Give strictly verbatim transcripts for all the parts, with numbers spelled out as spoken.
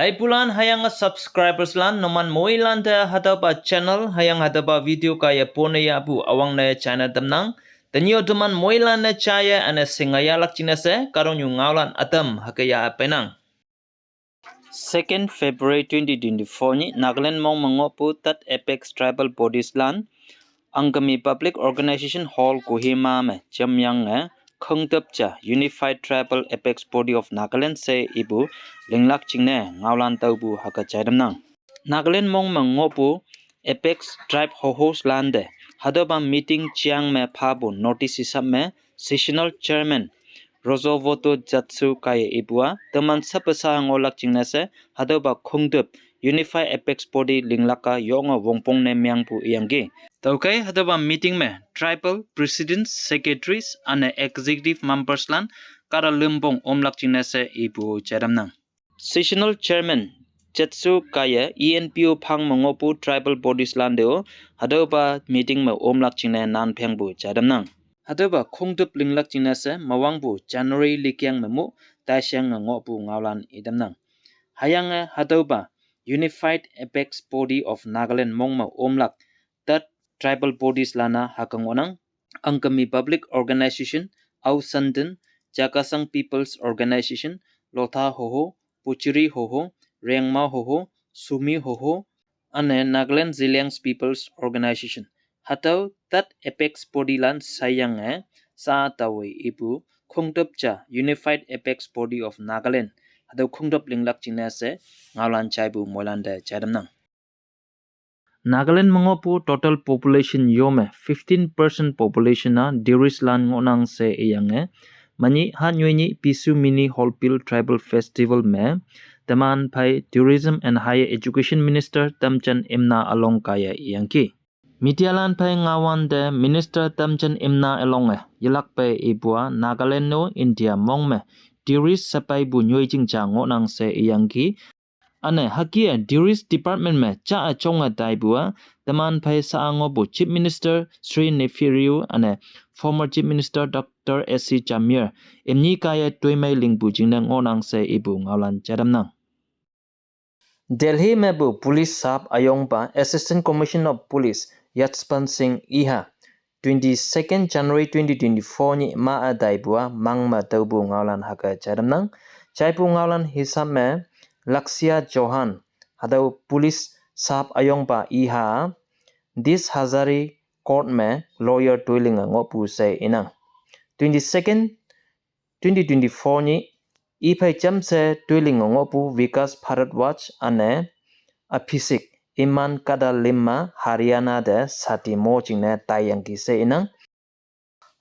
Laipulan hüyange subscribers lan numan moilan te hatüopa channel hüyange hatüopa video kaiye pone yahpu üwangne jaine tamnang. Tenyih-o teman moilan-e jaiye üne shinge yahlak jingne she kahtoknyu ngaolan ütam hüke yah peinang. Second February twenty twenty-four nyih Nagaland mong me ngohpu tet apex tribal bodies lan Angami Public Organization Hall Kohima me jamyange khongtüp ja Unified Tribal Apex Body of Nagaland she ipu linglak jingne ngaolan taopu hüke jai tamnang. Nagaland mong me ngohpu apex tribe hohos lan te hatüopa meeting jang me phapu notice sap me sessional chairman Rozovoto Jatsu kaiye ipu-a teman sappe sa ngohlak jingne she hatüopa khongtüp Unified Apex Body linglak-a yonge wongpong ne mengpu iyangki. Tüokhei hatüopa meeting me tribal presidents, secretaries üne executive members lan kahta lümpong omlak jingne she ipu jai tamnang. Sessional chairman Jatsu kaiye E N P O phang me ngohpu tribal bodies lan te-o hatüopa meeting me omlak jingne nan phengpu jai tamnang. Hatüopa khongtüp linglak jingne she mewangpu January likeng me mu taisheng-e ngohpu ngaolan itamnang. Hüyange hatüopa Unified Apex Body of Nagaland mong me omlak tet tribal bodies lan-a hüke ngohnang: Angami Public Organization, Ao Sanden, Chakhesang People's Organization, Lotha Hoho, Pochuri Hoho, Rengma Hoho, Sumi Hoho, üne Nagaland Zeliang People's Organization. Hatüo tet apex body lan sheyange sa taowe ipu khongtüp ja Unified Apex Body of Nagaland hatüo khongtüp linglak jingne she ngaolan jaipu moilan te jai tamnang. Nagaland me ngohpu total population yo me fifteen percent population-a tourist lan ngohnang she iyange, menyih hatnyoi nyih Pisu Mini Hornbill Tribal Festival me teman phei Tourism and Higher Education Minister Temjen Imna Along kaiye iyangki. Media lan phei ngaowante Minister Temjen Imna Along-e yelakpe ipu-a Nagaland-o India mong me tourist sepaipu nyoijing ja ngohnang she iyangki. Üne hüke tourist department me ja-e jonge taipu-a teman phei sa-a ngohpu Chief Minister Shri Neiphiu Rio üne former Chief Minister Doctor S C Jamir imni kaiye toimei lingpu jingne ngohnang she ipu ngaolan jai tamnang. Delhi mepu police sap üyongpa Assistant Commissioner of Police Yashpal Singh Eha twenty-second January twenty twenty-four nyih ma-e taipu-a mang me taopu ngaolan hüke jai tamnang. Jaipu ngaolan hisap me Lakshya Chauhan hatüo police sap üyongpa Eha Tish Hazari Court me lawyer toilinge ngohpu she inang. Twenty-second twenty twenty-four nyih iphei jamshe toilinge ngohpu Vikash Bhardwaj üne Abhishek iman kahta lim me Haryana te sati mo jingne taiyangki she inang.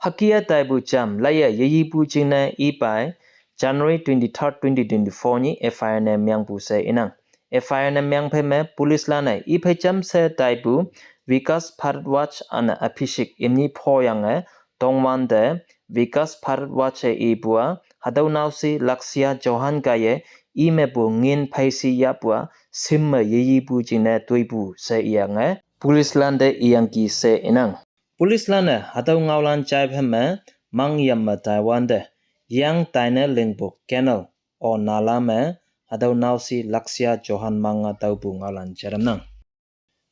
Hüke-a taipu jam laiye yeyipu jingne iphei January twenty-third twenty twenty-four nyih F I R ne mengpu she inang. F I R ne meng phei me police lan-e iphei jamshe taipu Vikash Bhardwaj üne Abhishek imni phoyange tongwante Vikash Bhardwaj-e ipu-a hatüo naoshe Lakshya Chauhan kaiye imepu ngin pheishi yahpu-a shim me yeyipu jingne toipu she iyange police lan te iyangki she inang. Police lan-e hatüo ngaolan jai phei me mang yam me taiwante yang taine lingpu canal-o nala me hatüo naoshe Lakshya Chauhan mang-a taopu ngaolan jai tamnang.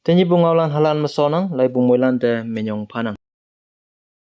Tenyihpu ngaolan halan me shonnang, laipu moilan te minyong phanang.